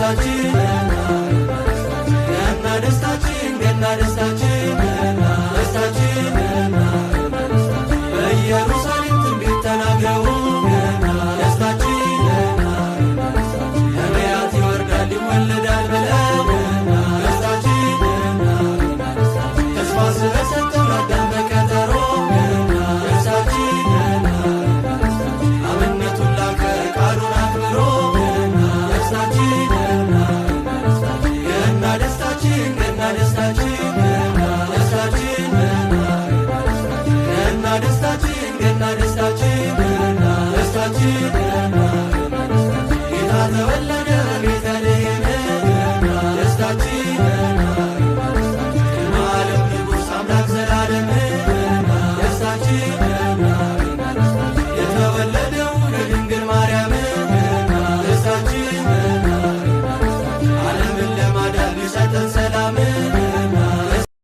ደስታችን፣ ገና ደስታችን፣ ገና ደስታችን፣ ደስታችን። በኢየሩሳሌም ትንቢት ተናግረው ደስታችን፣ ነቢያት ይወርዳል ይወለዳል ብለው ደስታችን፣ ተስፋ ስለሰጠው ለአዳም በቀጠሮ ደስታችን፣ አብነቱን ላከ ቃሉን አክብሮ ደስታችን። ገና ደስታችን፣ ገና ደስታችን፣ ደስታችን፣ ገና ደስታችን፣ ገና ደስታችን፣ ደስታችን። ጌታ ተወለደ በቤተልሔም ደስታችን፣ የዓለም ንጉሥ አምላክ ዘላለም ደስታችን፣ የተወለደው ከድንግል ማርያም ደስታችን፣ ዓለምን ለማዳን ሊሰጠን